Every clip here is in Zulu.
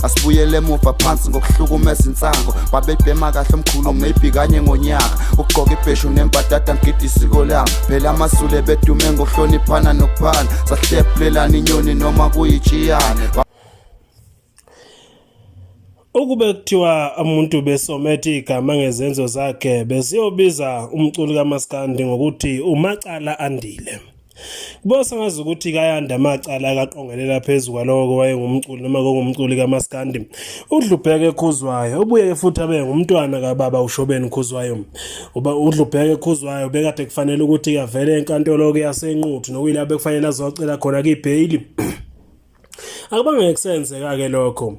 Asibuyele emuva phansi ngokuhlukumeza insango. Babebhema kahle omkhulu maybe kanye ngonyaka. Ukugqoka ibheshu nembadada ngigida isiko lami. Phela amaZulu ebedume ngokuhloniphana nokuphana. Sahlephulelana inyoni noma kuyitshiyane. Ukube kuthiwa umuntu besomethe igama ngezenzo zakhe besiyobiza umculi kaMaskandi ngokuthi uMacala Andile. Kuba sengazi ukuthi kayanda amacala akaqongelela phezu kwaloko wayengumculi noma kongumculi kaMaskandi. UDlubheke Khuzwayo ubuye futhi abe ngumntwana kababa uShobeni Khuzwayo. Uba uDlubheke Khuzwayo bekade kufanele ukuthi avele enkantolo ke yaseNquthu nokuyilapho bekufanele azocela khona kibheyili. Akubange kusenzeka-ke lokho.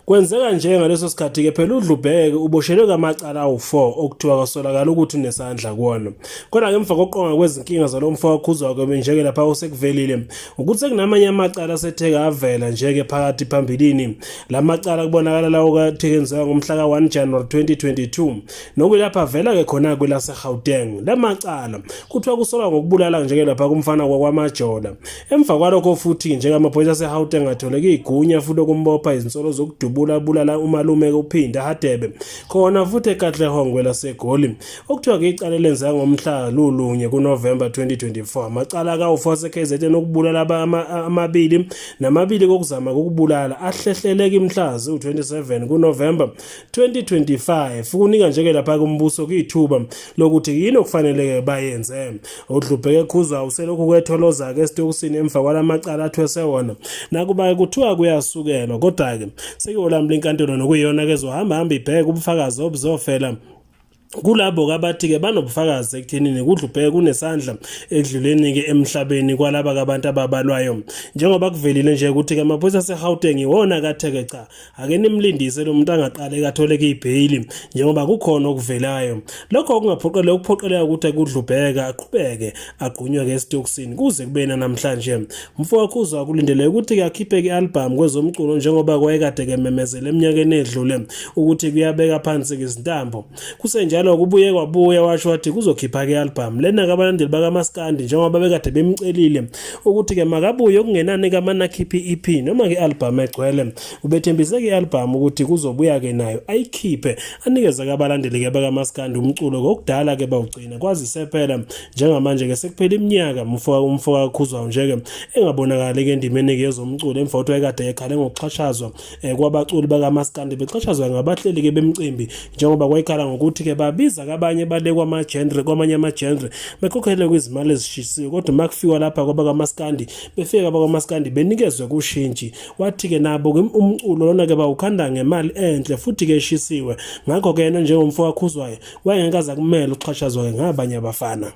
Kwenzeka nje ngaleso sikhathi-ke phela uDlubheke uboshelwe kamacala awu-4 okuthiwa kwasolakala ukuthi unesandla kuwona. Kodwa-ke emva kokuqonga kwezinkinga zalo mfo wakhuzwa-ke nje-ke lapha osekuvelile ukuthi sekunamanye amacala asetheke avela nje-ke phakathi phambilini. La macala kubonakala lawo katheke enzeka ngomhla ka-1 January 2022 nokuyilapho avela-ke khona kwelaseGauteng. La macala kuthiwa kusolwa ngokubulala nje-ke lapha kumfana kwakwamajola. Emva kwalokho futhi njengamaphoyisa aseGauteng atholeke igunya futhi lokumbopha izinsolo zokudubula bulala umalume uPhinda Hadebe khona futhi eKatlehong kwelaseGoli okuthiwa ke icala elenzeka ngomhla lulunye kuNovemba 2024. Amacala kawu-4 aseKZN okubulala amabili namabili kokuzama ukubulala ahlehleleke imhla ziwu-27 kuNovemba 2025 ukunika nje-ke lapha kumbuso kuyithuba lokuthi yini okufanele bayenze. Udlubheke Khuzwa uselokhu kwetholoza-ke esitokisini emva kwalamacala athwese wona. Nakuba kuthiwa kuyasukelwa kodwa-ke sekuyolamula inkantolo nokuyiyona-ke ezohamba hamba ibheke ubufakazi obuzofela kulabo kabathi-ke banobufakazi ekuthenini kudlubheke kunesandla ekudluleni-ke emhlabeni kwalaba kabantu ababalwayo. Njengoba kuvelile nje ukuthi-ke amaphoyisa aseGauteng iwona katheke cha Ake nimlindise lo muntu angaqale kathole kuyibheyili njengoba kukhona okuvelayo. Lokho okungaphoqeleka ukuphoqeleka ukuthi kudlubheka aqhubeke agqunywe-ke esitokisini kuze kube namhlanje. Mfowethu Khuzwa kulindeleke ukuthi-ke akhiphe i-albhamu kwezomculo njengoba wayekade kememezele eminyakeni edlule ukuthi kuyabeka phansi izintambo. Kusenjalo kubuye kwabuya washo wathi kuzokhipha ke album lena kabalandeli bakamaskandi njengoba bekade bemcelile ukuthi ke makabuye okungenani kamana khiphe EP noma ke album egcwele. Ubethembise ke album ukuthi kuzobuya ke nayo ayikhiphe anikeze kabalandeli ke bakamaskandi umculo kokudala ke bawugcina kwazise phela njengamanje ke sekuphela iminyaka umfo kaKhuzwayo nje ke engabonakali ke endimeni ke yezomculo emva kokuthi wayekade ekhale ngokuxhashazwa kwabaculi bakamaskandi bexhashazwa ngabahleli-ke bemcimbi njengoba kwayikhala ngokuthi-ke babiza kabanye bale kwama-genre kwamanye ama-genre bekhokhele kwizimali ezishisiwe kodwa uma kufikwa lapha kwabakamaskandi befika abakamaskandi benikezwe kushintshi wathi-ke nabo-ke umculo lona-ke bawukhanda ngemali enhle futhi-ke eshisiwe ngakho-ke yena njengomfo kaKhuzwayo wayengeke aze akumele ukuxhashazwa-ke ngabanye abafana.